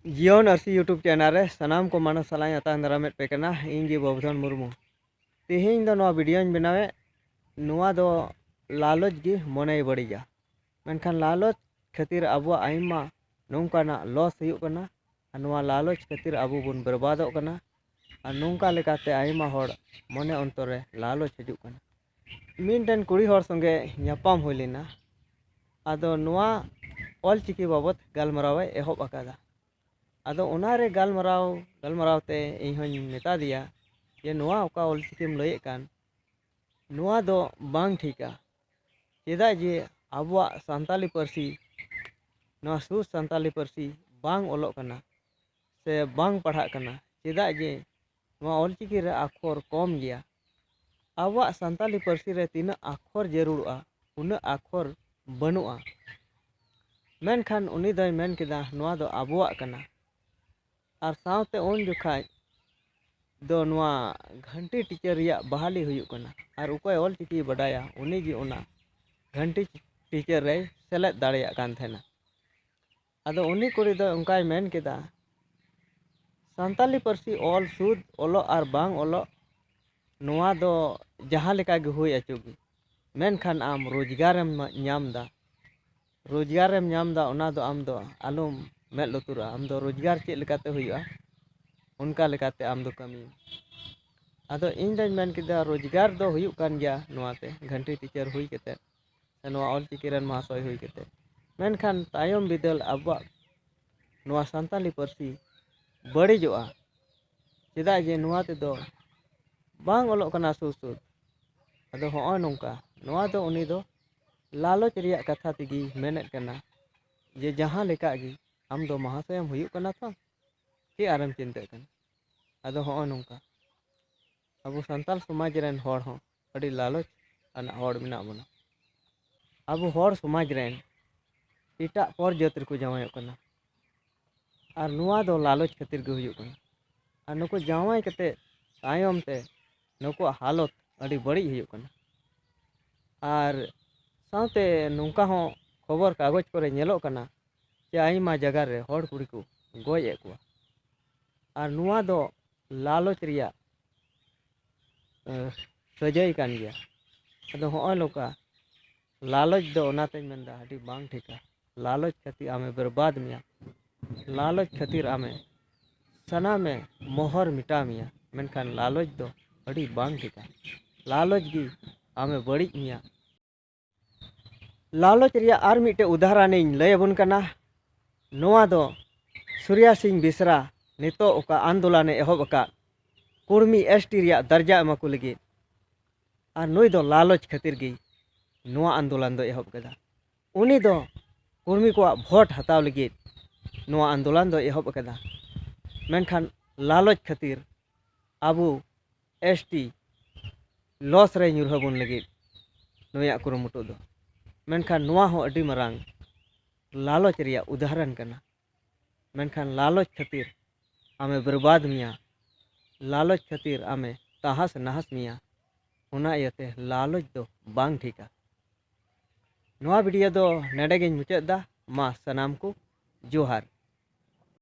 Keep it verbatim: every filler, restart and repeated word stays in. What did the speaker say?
ᱡᱤᱭᱚᱱ ᱟᱹᱨᱥᱤ YouTube channel ᱨᱮ ᱥᱟᱱᱟᱢ ᱠᱚ ᱢᱟᱱᱚᱛ ᱥᱟᱞᱟᱜ ᱤᱧ ᱟᱛᱟᱝ ᱫᱟᱨᱟᱢᱮᱫ ᱯᱮ ᱠᱟᱱᱟ᱾ ᱤᱧ ᱜᱮ ᱵᱚᱵᱩᱫᱷᱚᱱ ᱢᱩᱨᱢᱩ᱾ ᱛᱮᱦᱮᱧ ᱫᱚ ᱱᱚᱣᱟ ᱵᱷᱤᱰᱤᱭᱳᱧ ᱵᱮᱱᱟᱣᱮᱫ, ᱱᱚᱣᱟ ᱫᱚ ᱞᱟᱞᱚᱪ ᱜᱮ ᱢᱚᱱᱮᱭ ᱵᱟᱹᱲᱤᱡᱟ᱾ ᱢᱮᱱᱠᱷᱟᱱ ᱞᱟᱞᱚᱪ ᱠᱷᱟᱹᱛᱤᱨ ᱟᱵᱚᱣᱟᱜ ᱟᱭᱢᱟ ᱱᱚᱝᱠᱟᱱᱟᱜ ᱞᱚᱥ ᱦᱩᱭᱩᱜ ᱠᱟᱱᱟ, ᱟᱨ ᱱᱚᱣᱟ ᱞᱟᱞᱚᱪ ᱠᱷᱟᱹᱛᱤᱨ ᱟᱵᱚ ᱵᱚᱱ ᱵᱮᱨᱵᱟᱫᱚᱜ ᱠᱟᱱᱟ, ᱟᱨ ᱱᱚᱝᱠᱟ ᱞᱮᱠᱟᱛᱮ ᱟᱭᱢᱟ ᱦᱚᱲ ᱢᱚᱱᱮ ᱚᱱᱛᱚᱨ ᱨᱮ ᱞᱟᱞᱚᱪ ᱦᱤᱡᱩᱜ ᱠᱟᱱᱟ᱾ ᱢᱤᱫᱴᱮᱱ ᱠᱩᱲᱤ ᱦᱚᱲ ᱥᱚᱸᱜᱮ ᱧᱟᱯᱟᱢ ᱦᱩᱭ ᱞᱮᱱᱟ᱾ ᱟᱫᱚ ᱱᱚᱣᱟ ᱚᱞᱪᱤᱠᱤ ᱵᱟᱵᱚᱛ ᱜᱟᱞᱢᱟᱨᱟᱣ ᱮ ᱮᱦᱚᱵ ᱟᱠᱟᱫᱟ᱾ ᱟᱫᱚ ᱚᱱᱟᱨᱮ ᱜᱟᱞᱢᱟᱨᱟᱣ ᱜᱟᱞᱢᱟᱨᱟᱣ ᱛᱮ ᱤᱧ ᱦᱚᱧ ᱢᱮᱛᱟ ᱫᱮᱭᱟ ᱡᱮ, "ᱱᱚᱣᱟ ᱚᱠᱟ ᱚᱞᱪᱤᱠᱤᱢ ᱞᱟᱹᱭᱮᱫ ᱠᱟᱱ, ᱱᱚᱣᱟ ᱫᱚ ᱵᱟᱝ ᱴᱷᱤᱠᱟ᱾ ᱪᱮᱫᱟᱜ ᱡᱮ ᱟᱵᱚᱣᱟᱜ ᱥᱟᱱᱛᱟᱞᱤ ᱯᱟᱹᱨᱥᱤ, ᱱᱚᱣᱟ ᱥᱩᱫᱷ ᱥᱟᱱᱛᱟᱞᱤ ᱯᱟᱹᱨᱥᱤ ᱵᱟᱝ ᱚᱞᱚᱜ ᱠᱟᱱᱟ ᱥᱮ ᱵᱟᱝ ᱯᱟᱲᱦᱟᱜ ᱠᱟᱱᱟ? ᱪᱮᱫᱟᱜ ᱡᱮ ᱱᱚᱣᱟ ᱚᱞᱪᱤᱠᱤ ᱨᱮ ᱟᱠᱷᱚᱨ ᱠᱚᱢ ᱜᱮᱭᱟ᱾ ᱟᱵᱚᱣᱟᱜ ᱥᱟᱱᱛᱟᱞᱤ ᱯᱟᱹᱨᱥᱤ ᱨᱮ ᱛᱤᱱᱟᱹᱜ ᱟᱠᱷᱚᱨ ᱡᱟᱹᱨᱩᱲᱚᱜᱼᱟ, ᱩᱱᱟᱹᱜ ᱟᱠᱷᱚᱨ ᱵᱟᱹᱱᱩᱜᱼᱟ᱾" ᱢᱮᱱᱠᱷᱟᱱ ᱩᱱᱤ ᱫᱚᱭ ᱢᱮᱱ ᱠᱮᱫᱟ, "ᱱᱚᱣᱟ ᱫᱚ ᱟᱵᱚᱣᱟᱜ ᱠᱟᱱᱟ᱾" ᱟᱨ ᱥᱟᱶᱛᱮ ᱩᱱ ᱡᱚᱠᱷᱟᱡ ᱫᱚ ᱱᱚᱣᱟ ᱜᱷᱟᱱᱴᱤ ᱴᱤᱪᱟᱨ ᱨᱮᱭᱟᱜ ᱵᱟᱦᱟᱞᱤ ᱦᱩᱭᱩᱜ ᱠᱟᱱᱟ, ᱟᱨ ᱚᱠᱚᱭ ᱚᱞ ᱪᱤᱠᱤᱭ ᱵᱟᱰᱟᱭᱟ, ᱩᱱᱤ ᱜᱮ ᱚᱱᱟ ᱜᱷᱟᱱᱴᱤ ᱴᱤᱪᱟᱨ ᱨᱮᱭ ᱥᱮᱞᱮᱫ ᱫᱟᱲᱮᱭᱟᱜ ᱠᱟᱱ ᱛᱟᱦᱮᱱᱟ᱾ ᱟᱫᱚ ᱩᱱᱤ ᱠᱩᱲᱤ ᱫᱚ ᱚᱱᱠᱟᱭ ᱢᱮᱱ ᱠᱮᱫᱟ, ᱥᱟᱱᱛᱟᱞᱤ ᱯᱟᱹᱨᱥᱤ ᱚᱞ ᱥᱩᱫ, ᱚᱞᱚᱜ ᱟᱨ ᱵᱟᱝ ᱚᱞᱚᱜ, ᱱᱚᱣᱟ ᱫᱚ ᱡᱟᱦᱟᱸ ᱞᱮᱠᱟ ᱜᱮ ᱦᱩᱭ ᱦᱚᱪᱚᱜ ᱜᱮ, ᱢᱮᱱᱠᱷᱟᱱ ᱟᱢ ᱨᱳᱡᱽᱜᱟᱨᱮᱢ ᱧᱟᱢ ᱮᱫᱟ, ᱨᱳᱡᱽᱜᱟᱨᱮᱢ ᱧᱟᱢ ᱮᱫᱟ, ᱚᱱᱟ ᱫᱚ ᱟᱢ ᱫᱚ ᱟᱞᱚᱢ ᱢᱮᱫ ᱞᱩᱛᱩᱨᱟᱜᱼᱟ᱾ ᱟᱢ ᱫᱚ ᱨᱳᱡᱽᱜᱟᱨ ᱪᱮᱫ ᱞᱮᱠᱟᱛᱮ ᱦᱩᱭᱩᱜᱼᱟ, ᱚᱱᱠᱟ ᱞᱮᱠᱟᱛᱮ ᱟᱢ ᱫᱚ ᱠᱟᱹᱢᱤ ᱢᱮ᱾ ᱟᱫᱚ ᱤᱧ ᱫᱚᱧ ᱢᱮᱱ ᱠᱮᱫᱟ, ᱨᱳᱡᱽᱜᱟᱨ ᱫᱚ ᱦᱩᱭᱩᱜ ᱠᱟᱱ ᱜᱮᱭᱟ ᱱᱚᱣᱟᱛᱮ, ᱜᱷᱟᱱᱴᱤ ᱴᱤᱪᱟᱨ ᱦᱩᱭ ᱠᱟᱛᱮᱫ ᱥᱮ ᱱᱚᱣᱟ ᱚᱞᱪᱤᱠᱤ ᱨᱮᱱ ᱢᱟᱦᱟᱥᱚᱭ ᱦᱩᱭ ᱠᱟᱛᱮᱫ᱾ ᱢᱮᱱᱠᱷᱟᱱ ᱛᱟᱭᱚᱢ ᱵᱤᱫᱟᱹᱞ ᱟᱵᱚᱣᱟᱜ ᱱᱚᱣᱟ ᱥᱟᱱᱛᱟᱞᱤ ᱯᱟᱹᱨᱥᱤ ᱵᱟᱹᱲᱤᱡᱚᱜᱼᱟ, ᱪᱮᱫᱟᱜ ᱡᱮ ᱱᱚᱣᱟ ᱛᱮᱫᱚ ᱵᱟᱝ ᱚᱞᱚᱜ ᱠᱟᱱᱟ ᱥᱩᱫ ᱥᱩᱫ᱾ ᱟᱫᱚ ᱦᱚᱸᱜᱼᱚᱭ ᱱᱚᱝᱠᱟ, ᱱᱚᱣᱟ ᱫᱚ ᱩᱱᱤ ᱫᱚ ᱞᱟᱞᱚᱪ ᱨᱮᱭᱟᱜ ᱠᱟᱛᱷᱟ ᱛᱮᱜᱮᱭ ᱢᱮᱱᱮᱫ ᱠᱟᱱᱟ ᱡᱮ ᱡᱟᱦᱟᱸ ᱞᱮᱠᱟ ᱜᱮ ᱟᱢ ᱫᱚ ᱢᱟᱦᱟᱥᱚᱭᱮᱢ ᱦᱩᱭᱩᱜ ᱠᱟᱱᱟ ᱛᱚ, ᱪᱮᱫ ᱟᱨᱮᱢ ᱪᱤᱱᱛᱟᱹᱜ ᱠᱟᱱᱟ? ᱟᱫᱚ ᱦᱚᱸᱜᱼᱚᱭ ᱱᱚᱝᱠᱟ ᱟᱵᱚ ᱥᱟᱱᱛᱟᱲ ᱥᱚᱢᱟᱡᱽ ᱨᱮᱱ ᱦᱚᱲ ᱦᱚᱸ ᱟᱹᱰᱤ ᱞᱟᱞᱚᱪ ᱟᱱᱟᱜ ᱦᱚᱲ ᱢᱮᱱᱟᱜ ᱵᱚᱱᱟ᱾ ᱟᱵᱚ ᱦᱚᱲ ᱥᱚᱢᱟᱡᱽ ᱨᱮᱱ ᱮᱴᱟᱜ ᱯᱚᱨ ᱡᱟᱹᱛ ᱨᱮᱠᱚ ᱡᱟᱶᱟᱭᱚᱜ ᱠᱟᱱᱟ, ᱟᱨ ᱱᱚᱣᱟ ᱫᱚ ᱞᱟᱞᱚᱪ ᱠᱷᱟᱹᱛᱤᱨ ᱜᱮ ᱦᱩᱭᱩᱜ ᱠᱟᱱᱟ᱾ ᱟᱨ ᱱᱩᱠᱩ ᱡᱟᱶᱟᱭ ᱠᱟᱛᱮ ᱛᱟᱭᱚᱢ ᱛᱮ ᱱᱩᱠᱩᱣᱟᱜ ᱦᱟᱞᱚᱛ ᱟᱹᱰᱤ ᱵᱟᱹᱲᱤᱡ ᱦᱩᱭᱩᱜ ᱠᱟᱱᱟ᱾ ᱟᱨ ᱥᱟᱶᱛᱮ ᱱᱚᱝᱠᱟ ᱦᱚᱸ ᱠᱷᱚᱵᱚᱨ ᱠᱟᱜᱚᱡᱽ ᱠᱚᱨᱮ ᱧᱮᱞᱚᱜ ᱠᱟᱱᱟ ᱡᱮ ᱟᱭᱢᱟ ᱡᱟᱭᱜᱟ ᱨᱮ ᱦᱚᱲ ᱠᱩᱲᱤ ᱠᱚ ᱜᱚᱡ ᱮᱫ ᱠᱚᱣᱟ᱾ ᱟᱨ ᱱᱚᱣᱟ ᱫᱚ ᱞᱟᱞᱚᱪ ᱨᱮᱭᱟᱜ ᱮᱸ, ᱥᱟᱹᱡᱟᱹᱭ ᱠᱟᱱ ᱜᱮᱭᱟ᱾ ᱟᱫᱚ ᱦᱚᱸᱜᱼᱚᱭ ᱱᱚᱝᱠᱟ ᱞᱟᱞᱚᱪ ᱫᱚ ᱚᱱᱟᱛᱮᱧ ᱢᱮᱱᱫᱟ ᱟᱹᱰᱤ ᱵᱟᱝ ᱴᱷᱤᱠᱟ᱾ ᱞᱟᱞᱚᱪ ᱠᱷᱟᱹᱛᱤᱨ ᱟᱢᱮ ᱵᱮᱨᱵᱟᱫ ᱢᱮᱭᱟ, ᱞᱟᱞᱚᱪ ᱠᱷᱟᱹᱛᱤᱨ ᱟᱢᱮ ᱥᱟᱱᱟᱢᱮ ᱢᱚᱦᱚᱨ ᱢᱮᱴᱟᱣ ᱢᱮᱭᱟ᱾ ᱢᱮᱱᱠᱷᱟᱱ ᱞᱟᱞᱚᱪ ᱫᱚ ᱟᱹᱰᱤ ᱵᱟᱝ ᱴᱷᱤᱠᱟ᱾ ᱞᱟᱞᱚᱪ ᱜᱮ ᱟᱢᱮ ᱵᱟᱹᱲᱤᱡ ᱢᱮᱭᱟ᱾ ᱞᱟᱞᱚᱪ ᱨᱮᱭᱟᱜ ᱟᱨ ᱢᱤᱫᱴᱮᱡ ᱩᱫᱟᱦᱚᱨᱚᱱᱤᱧ ᱞᱟᱹᱭ ᱟᱵᱚᱱ ᱠᱟᱱᱟ᱾ ᱱᱚᱣᱟ ᱫᱚ ᱥᱩᱨᱭᱟ ᱥᱤᱝ ᱵᱮᱥᱨᱟ ᱱᱤᱛᱚᱜ ᱚᱠᱟ ᱟᱱᱫᱳᱞᱚᱱᱮ ᱮᱦᱚᱵ ᱟᱠᱟᱫ, ᱠᱩᱲᱢᱤ ᱮᱥ ᱴᱤ ᱨᱮᱭᱟᱜ ᱫᱟᱨᱡᱟ ᱮᱢᱟ ᱠᱚ ᱞᱟᱹᱜᱤᱫ, ᱟᱨ ᱱᱩᱭ ᱫᱚ ᱞᱟᱞᱚᱪ ᱠᱷᱟᱹᱛᱤᱨ ᱜᱮ ᱱᱚᱣᱟ ᱟᱱᱫᱳᱞᱚᱱ ᱫᱚᱭ ᱮᱦᱚᱵ ᱠᱮᱫᱟ᱾ ᱩᱱᱤ ᱫᱚ ᱠᱩᱲᱢᱤ ᱠᱚᱣᱟᱜ ᱵᱷᱳᱴ ᱦᱟᱛᱟᱣ ᱞᱟᱹᱜᱤᱫ ᱱᱚᱣᱟ ᱟᱱᱫᱳᱞᱚᱱ ᱫᱚᱭ ᱮᱦᱚᱵ ᱟᱠᱟᱫᱟ᱾ ᱢᱮᱱᱠᱷᱟᱱ ᱞᱟᱞᱚᱪ ᱠᱷᱟᱹᱛᱤᱨ ᱟᱵᱚ ᱮᱥ ᱴᱤ ᱞᱚᱥ ᱨᱮ ᱧᱩᱨᱦᱟᱹ ᱵᱚᱱ ᱞᱟᱹᱜᱤᱫ ᱱᱩᱭᱟᱜ ᱠᱩᱨᱩᱢᱩᱴᱩ ᱫᱚ᱾ ᱢᱮᱱᱠᱷᱟᱱ ᱱᱚᱣᱟ ᱦᱚᱸ ᱟᱹᱰᱤ ᱢᱟᱨᱟᱝ ᱞᱟᱞᱚᱪ ᱨᱮᱭᱟᱜ ᱩᱫᱟᱦᱚᱨᱚᱱ ᱠᱟᱱᱟ᱾ ᱢᱮᱱᱠᱷᱟᱱ ᱞᱟᱞᱚᱪ ᱠᱷᱟᱹᱛᱤᱨ ᱟᱢᱮ ᱵᱮᱨᱵᱟᱫ ᱢᱮᱭᱟ, ᱞᱟᱞᱚᱪ ᱠᱷᱟᱹᱛᱤᱨ ᱟᱢᱮ ᱛᱟᱦᱟᱥ ᱱᱟᱦᱟᱥ ᱢᱮᱭᱟ᱾ ᱚᱱᱟ ᱤᱭᱟᱹᱛᱮ ᱞᱟᱞᱚᱪ ᱫᱚ ᱵᱟᱝ ᱴᱷᱤᱠᱟ᱾ ᱱᱚᱣᱟ ᱵᱷᱤᱰᱤᱭᱳ ᱫᱚ ᱱᱚᱰᱮ ᱜᱤᱧ ᱢᱩᱪᱟᱹᱫ ᱮᱫᱟ᱾ ᱢᱟ ᱥᱟᱱᱟᱢ ᱠᱚ ᱡᱚᱦᱟᱨ᱾